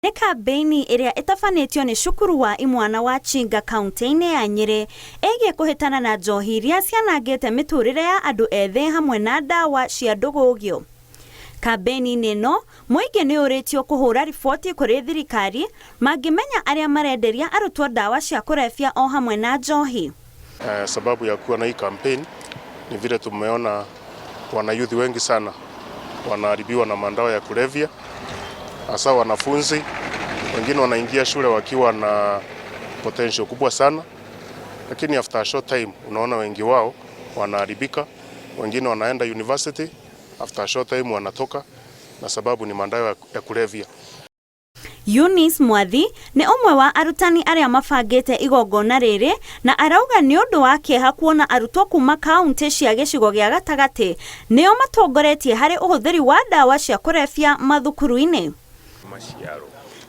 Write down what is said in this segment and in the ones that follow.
Nĩ kambĩini ĩrĩa ĩtabanĩtio nĩ cukuru wa imwana wa Chinga kaunti-inĩ ya Nyĩrĩ ĩgiĩ kũhĩtana na njohi iria cianangĩte mĩtũrĩre ya andũ ethĩ hamwe na ndawa cia ndũgũgio. Kambĩini-inĩ ĩno, mũingĩ nĩ ũrĩtio kũhũra riboti kũrĩ thirikari mangĩmenya arĩa marenderia arutwo ndawa cia kũrebia o hamwe na njohi. Sababu ya kuwa na hii campaign ni vile tumeona wanayouth wengi sana wanaharibiwa na madawa ya kulevya, hasa wanafunzi wengine wanaingia shule wakiwa na potential kubwa sana, lakini after a short time unaona wengi wao wanaharibika, wengine wanaenda university, after a short time wanatoka, na sababu ni madawa ya kulevya. Eunice Mwathi nĩ ũmwe wa arutani arĩa mabangĩte igongona rĩrĩ na arauga nĩ ũndũ wa kĩeha kuona arutwo kuma kaunti cia gĩcigo gĩa gatagatĩ nĩo matongoretie harĩ ũhũthĩri wa ndawa cia kũrebia mathukuru-inĩ.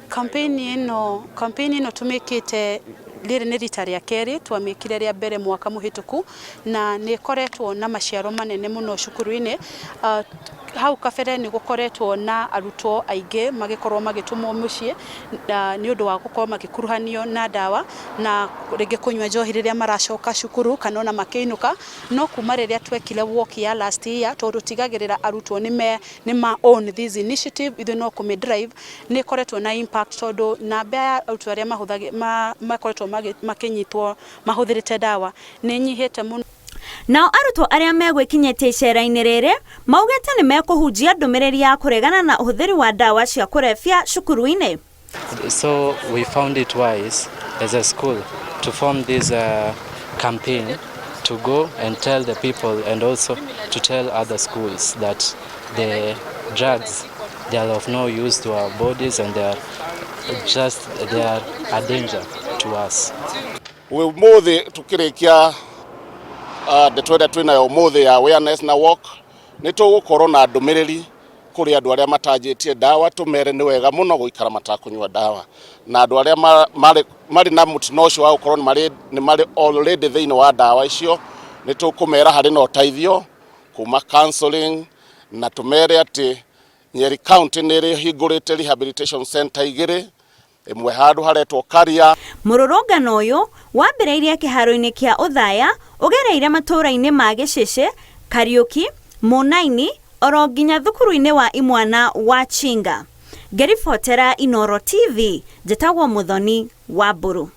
Campaign ĩno tũmĩkĩte rĩrĩ nĩ rita rĩa kerĩ. Twamĩkire rĩa mbere mwaka mũhĩtũku na nĩ ĩkoretwo na maciaro manene mũno cukuru-inĩ. Hau kabere nĩ gũkoretwo na arutwo aingĩ magĩkorwo magĩtũmwo mũciĩ nĩ ũndũ wa gũkorwo magĩkuruhanio na ndawa na rĩngĩ kũnyua njohi rĩrĩa maracoka cukuru kana ona makĩinũka. No kuma rĩrĩa twekire walk ya last year, tondũ tigagĩrĩra arutwo nĩ ma own this initiative, ithuĩ no kũmĩ drive, nĩ ĩkoretwo na impact tondũ namba ya arutwo arĩa makoretwo makĩnyitwo mahũthĩrĩte ndawa nĩ ĩnyihĩte mũno. Nao arutwo arĩa megwĩkinyĩtie icera-inĩ rĩrĩ maugĩte nĩ mekũhunjia ndũmĩrĩri ya kũregana na ũhũthĩri wa ndawa cia kũrebia cukuru-inĩ. So we found it wise as a school to form this campaign to go and tell the people and also to tell other schools that the drugs, they are of no use to our bodies and they are a danger to us. Umuthi tukirikia ndeto ĩrĩa twĩnayo ũmũthĩ ya awareness na walk, nĩ tũgũkorwo na ndũmĩrĩri kũrĩ andũ arĩa matanjĩtie ndawa, tũmere nĩ wega mũno gũikara matakũnyua ndawa, na andũ arĩa marĩ na mũtino ũcio wa gũkorwo nĩ marĩ already thĩinĩ wa ndawa icio, nĩ tũkũmera harĩ na ũteithio kuma counseling, na tũmere atĩ Nyeri County nĩ ĩrĩhingũrĩte rehabilitation center igĩrĩ, ĩmwe handũ haretwo Karia. Mũrũrũngano ũyũ wambĩrĩirie kĩharo-inĩ kĩa Othaya, ũgereire matũũra-inĩ ma Gĩcĩcĩ, Kariũki, Mũnaini oro nginya thukuru-inĩ wa imwana wa Chinga. Ngĩribotera Inooro TV, njĩtagwo Muthoni wa Mbũrũ.